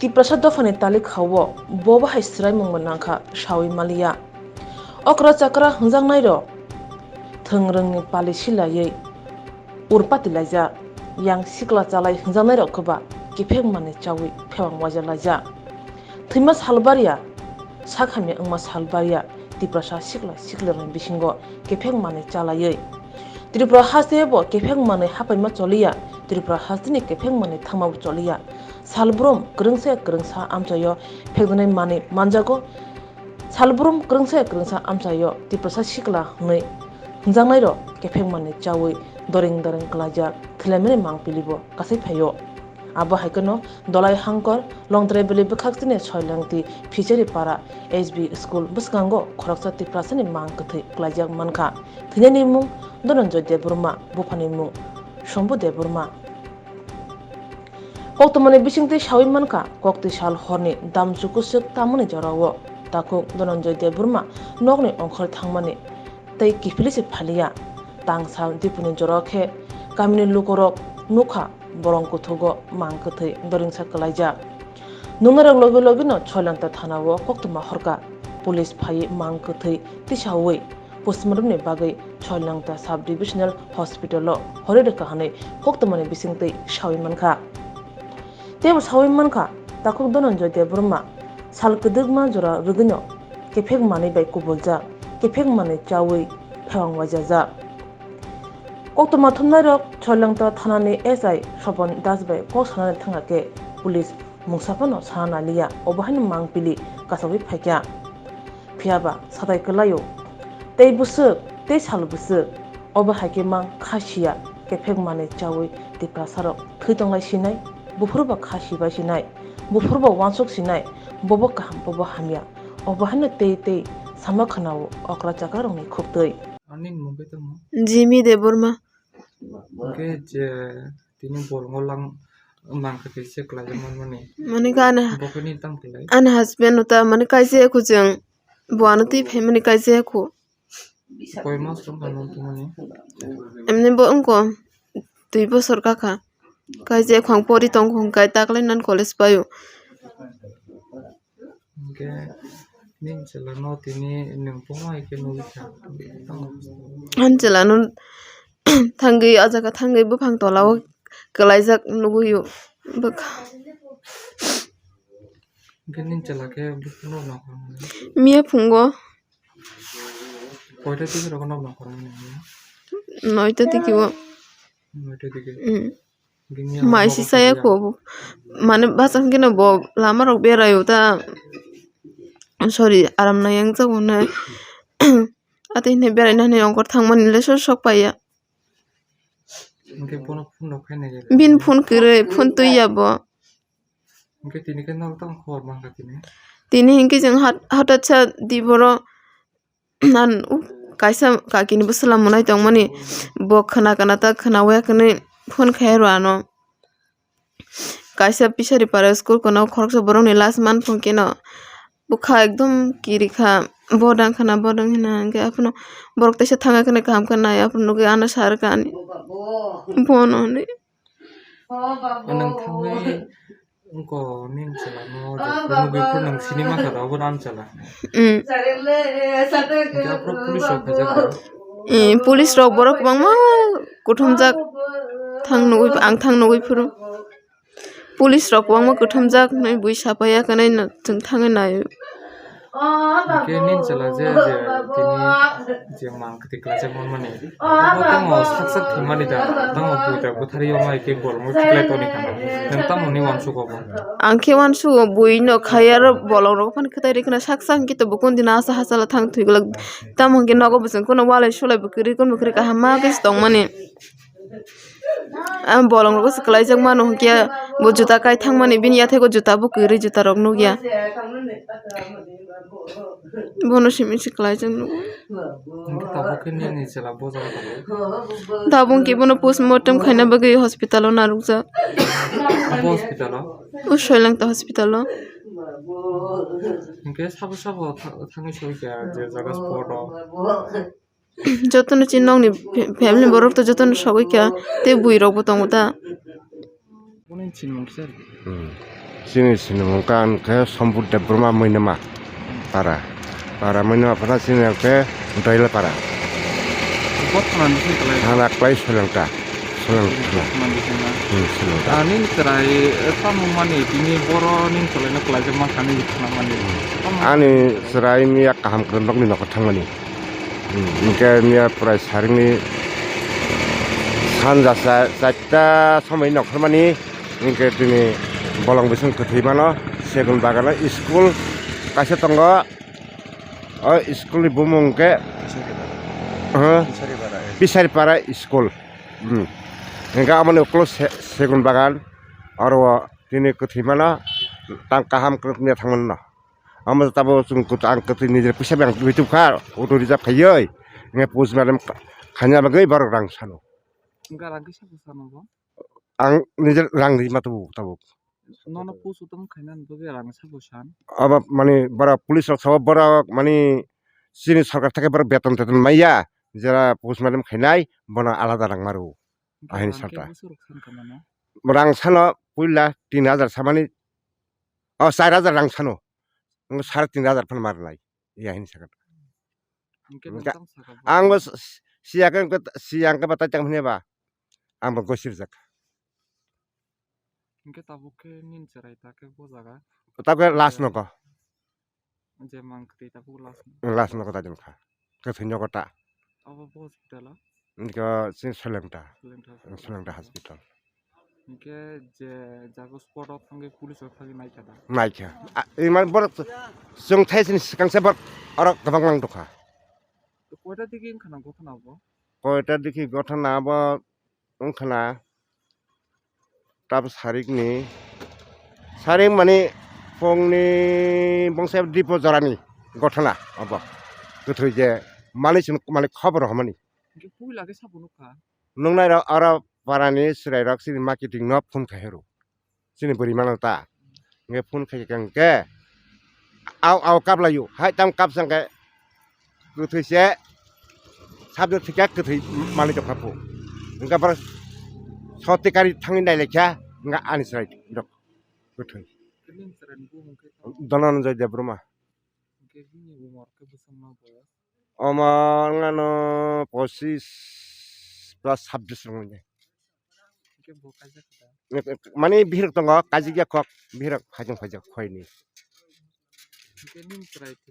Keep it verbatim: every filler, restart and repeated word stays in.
Tiprasa dophani talik hao bo bahai swraimungbo nangkha sawi maliya. Okra chakra hwnjaknairok thwng rwngni pali silaiwi urpati laijak, yang sikla chalai hwnjaknairok kwba kephek manwi chawi phewang waja laijak. Thwima salbariya, sak hamya wngma salbariya, Tiprasa sikla siklirokni bisingo kephek manwi chalaiwi Tripura hasteo bo kephek manwi hapaima choliya, Tripura hasteni kephek manwi thangmabo choliya. Salbrum kwrwngsa kwrwngsa amchaio phekjaknai manwi manjago. Salbrum kwrwngsa kwrwngsa amchaio Tiprasa sikla hwnwi hwnjaknairok kephek manwi chawi doring doring kwlaijak thwlaimani mangpilibo kasai phaio. Abo hai kheno Dolai Hangkor, Longtrai Valley bwkhak chini Soilangti Phichari Para S B school bwskango khoroksa Tiprasani mang kwthwi kwlaijak mankha. Thwinani mung Dhananjoy Debbarma, buphani mung Shambhu Debbarma. Koktwmani bisingtwi sawi mankha, koktwi sal horni damchu kwswk tamoni jorao takhuk Dhananjoy Debbarma nokni ongkhor thangmani tei kiphilwi se phaliya. Tangsal dipuni jorao khe kamini lukurok nukha borong kuthugo mang kwthwi doringsa kwlaijak. Nuknairok logi logino Soilangta thanao koktwma horkha. Police phaiwi mang kwthwi tisawi postmortemni bagwi Soilangta Sub Divisional Hospital-o horwi rwkha hwnwi koktwmani bisingtwi sawi mankha. Teibo sawi mankha, takhuk Dhananjoy Debbarma sal kwdwkma jora rwgwino kephek manwi bai kubuljak, kephek manwi chawi phewang waijajak. Koktwma thumnairok Soilangta thanani S I Sopon Das bai kok sanani thangkha khe police mungsa phano sana naliya, obo haino mangpili kasawi phaikha. Phiyaba satai kwlaio. Tei bwswk, tei sal bwswk. Obo hai khe mang kha siya, kephek manwi chawi Tiprasarok thwi tonglai sinai, buphuru bo kha sibai sinai, buphuru bo uansuk sinai, bobo kaham, bobo hamya. Obo haino tei tei sama khwnao okra chakrarokni khuktwi. Ani mung khe tongmo? Jimmy Debbarma. Hwnkhe je tini bolongo lang mangkha kaisa kwlaijakmani. Mani kha ani, bo khe nini tamo kwlai? Ani husband no ta mani kaisa ekho chwng bo ano twi phaimani kaisa ekho. Koi mas rok phano tongmani? Emni bo wngkha dui bosor kakha. Kaisa ekho ang pori tongkha hwnkhe taklai nan college paio. Hwnkhe nini chwla no tini nwng tongma hai khe nugwi kha. Ani chwla no thangwi, o jaga thangwi buphang tola o kwlaijak nugwi o bwkha. Hwnkhe nini chwla khe buphang no nokha mano? Miya phungo. Koita tiki rok no nokha mano? Noita tiki o. Noita tiki. Mm. Mai si saya kho bo. Mane bachang khe no bo lama rok berai o ta. Sorry, aram nai yang jago nai. Ate hinwi berai nani ongkhor thang mani le sok sok paiya. Hwnkhe bono phone rok khainai. Bin phone kwrwi, phone twi ya bo. Hwnkhe tini khe nok tang khobor mankha tini. Tini hinkhe chwng hat-, hatat sa di boro. An, u, kaisa kakini bwswla mwnai tongmani, bo khwna kana ta khwna waya khe phone khai rw ano. Kaisa Pisari para school kono khoroksa borokni last man phone keno bwkha ekdom kiri kha, bo dang khwna, bo dang khwna hwnkhe aphano borok teisa thangya khwna kaham khe nai aphano nugwi ano sar kha ani bono hinwi. Nwng thangwi wngkha nini chwla no, je phunugwi phunung sini mankha da, obo ani chwla. Mm. Hwnkhe aphuru police rok khaijak da. Eh, police rok borok kwbangma kuthumjak thang nugwi, ang thang nugwi phuru. Police rok kwbangma kuthumjak hinwi bui sapaiya, kwnwi no chwng thangwi naio. Hwnkhe nini chwla je, je tini je mang kwtwi kwlaijak manmani, abo tamo sak sak thwimani da, tamo bui da bwtharwi yoknai khe bolongno khiklai toni khana. Nwng tamoni uansugo bo? Ang khe uansugo, bui no khai aro bolongrok phano kwtai rwkhwna sak sak hwnkhe to bo kundina asa hachalo thang thwi glak. Tamo hwnkhe nogo bo chwng kheno walai sulai bo kwrwi, kun bo kwrwi kaham ma khe se tongmani. Ang bolong rogo se kwlaijak mano hwnkhe bo juta kai thangmani, bini yathego juta bo kwrwi, juta rok nukya. Bono simi se kwlaijak nugo. Hwnkhe tabuk khe nini chwla bo jaga tabuk? Tabuk hwnkhe bono postmortem khaina bagwi hospital o narwkjak. Abo hospital o? O Soilangta hospital o. Hwnkhe sabo sabo tha-, thangwi soi kha je jaga spot o? Jotono chini nokni fa-, family borok to jotono sogwi kha, tei bwirokbo tongo ta. Bono chini mung kisa. Hmm. Chini sinimung kha ang khe Sombut Debbarma Moinama para. Para Moinama para chini ang khe Doila para. Bot khna ni sini kalai. Thana klai Solengta. Solengta. Bot khna ni sini na. Hmm, Solengta. Ah, nini chwrai, eh, tamo mani tini boro nini chwrai no kalai jama kani khna mani. Ani chwrai miya kaham kwrwng nokni nokho thangmani. Hmm, hingke miya prai saringni sanja sa-, chaita somoi nokholmani. Hingke tini bolong bising kwthwi mano, segun bagano school kaisa tongo. O school ni bumung hingke, Pisaripara. Huh? Pisaripara, eh. Pisaripara school. Hmm. Hingke amoni ukuluk se-, segun bagan. Oro tini kwthwi mano, tang kaham kwrwngya thangmano. Amo tabo chwng kwt-, ang kwtwi nijera puisa bang YouTube kha, auto reserve khaiwi. Nge post mortem kha-, khaina bagwi borok rang sano. Hingke rang kisa bo sano bo? Ang nijera rang ri ma tubu tabuk. Nono post mortem khaina bagwi rang sa bo san? Abo mani borok police rok sabo borok mani chini sarkar thake borok beton teton maya. Jera post mortem khainai bono alada rang maru. Hingke ahini rang khe sarta. Bwswk rok san kha mano? Rang sano puila tin hajar samani, o, char hajar rang sano. Wng sare tin hajar phano ma rwnai. Ya hini sakha. Hingke hingke nwng tamo sakha bo? Ang bo s-, s-, siya khe, siya khe ba tai tang hwnwi ba. Ang bo gosirjak. Hingke tabuk khe nini chwrai ta khe bo jaga? Ta khe last nogo. Je mang kwtwi tabuk last no? Last nogo ta jwng kha. Kwthwi nogo ta. Abo bo hospital o? Niko chini Solengta. Solengta hospital. Solengta hospital. Hingke je jaga spot o thangwi police rok thangwi naikha da? Naikha. A, iman borok chwng thai sini swkang se borok oro kwbang mang tongkha. To koita digi wngkha na gothona bo? Koita digi gothona bo wngkha na tab sarikni, sarik mani phungni bongsa dipo jorani gothona obo. Kwthwi je malik chwng malik khobor rw hwnmani. Hingke puila khe sabo nukha. Nuknairok oro parani chwrairok chini marketing no phone khai horo. Chini bwrwi mano ta. Hingke phone khai khe hingke au au kaplaio. Hai tamo kapsa hingke kwthwi se sabdo thwikha kwthwi manwi tongkha phu. Hingke borok soti kari thangwi nailaikha hingke ani chwrai rok kwthwi. Khe nini chwraini bumung khe tamo? Dhananjay Debbarma. Hingke bini umor khe bwswk no boyos? Omo wngmano pochis ba sabjis wngmani. Hingke bo kaijak da? Mani bihirok tongo, kaijak ya kok, bihirok haijong phaijak khoini. Hingke nini chwrai khe?